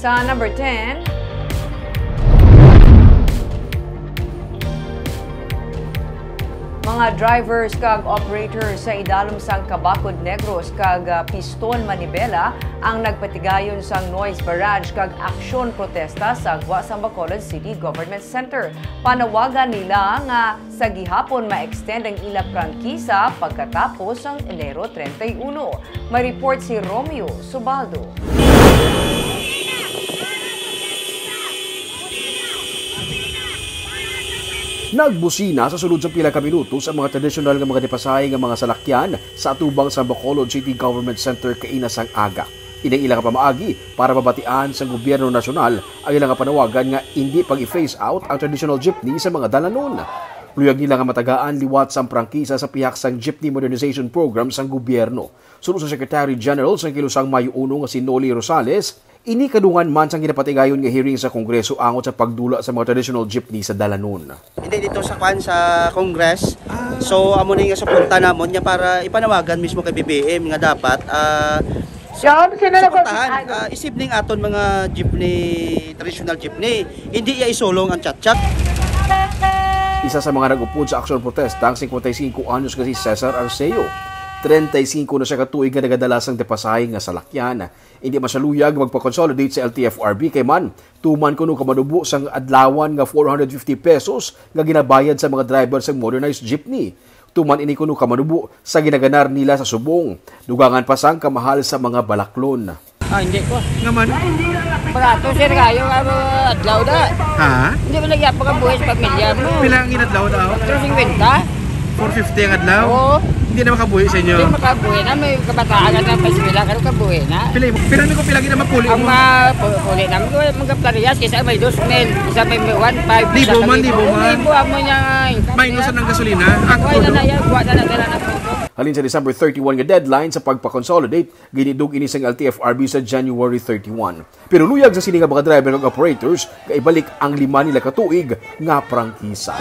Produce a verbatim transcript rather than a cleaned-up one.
Sa number ten, mga drivers kag operators sa idalom sang Cabacod Negros kag, ah, Piston Manibela ang nagpatigayon sang noise barrage kag aksyon protesta sa Guas, Bacolod City Government Center. Panawagan nila nga sa gihapon ma-extend ang ila prangkisa pagkatapos sang Enero treinta y uno. May report si Romeo Subaldo. Nagbusina sa sulod sa pila ka minutos ang mga tradisyonal nga mga depasahe nga mga salakyan sa atubang sa Bacolod City Government Center kaina sang aga. Ining ila nga pamaagi para mabatian sa gobyerno nasyonal ang ila nga panawagan nga indi pag-i-phase out ang traditional jeepney sa mga dalanon. Luyag nila nga matagaan liwat sang prangkisa sa pihak sang Jeepney Modernization Program sang gobyerno. Suno sa Secretary General sang Kilusang Mayo Uno nga si Noli Rosales, ini kadungan man sang ginapatigayon nga hearing sa Kongreso angot sa pagdula sa mga traditional jeepney sa dalanon. Hindi dito sa kwan sa Congress. So amo ni nga suporta namon niya para ipanawagan mismo kay B B M nga dapat ah, John, sino na suportahan, ah, isibning aton mga jeepney, traditional jeepney. Hindi iya isulong ang chat-chat. Isa sa mga nag-upod sa aksyon protesta ang singkwenta y singko anyos nga si Cesar Arceo. Treinta y cinco na siya ka tuig nga nagadala sang depasahe nga salakyan. Hindi man siya luyag magpa-consolidate sa L T F R B kay man tuman kuno ka manubo sang adlawan nga four hundred fifty pesos nga ginabayad sa mga driver sang modernized jeepney. Tuman ini kuno ka manubo sa ginaganar nila sa subong. Dugangan pa sang kamahal sa mga balaklon. Ah, hindi ko. Nga man? Barato, sir, kayo nga mga adlaw na. Ha? Hindi mo nagyapag ang buhay sa pamilya mo. Pila ang inadlaw daw? Pero singkwenta. Four fifty ang adlaw? Oo. Hindi na makabuhi sa inyo? Hindi makabuhi na. May kabataan na pa sila. Kano kabuhi na? Pila, pila na ko pila gina mapuli mo? Ang mga pu- puli namin ko mga parehas. Isa may dos mil, isa may one five. Libo man, libo man. Libo amo niya. Minus ang gasolina. Ang Kuha na na yan. Kuha na na. Kuha na na. Halin sa December thirty-one nga deadline sa pagpa-consolidate, ginidug ini sang L T F R B sa January thirty-one. Pero luyag sa sini nga mga driver kag operators nga ibalik ang lima nila ka tuig nga prangkisa.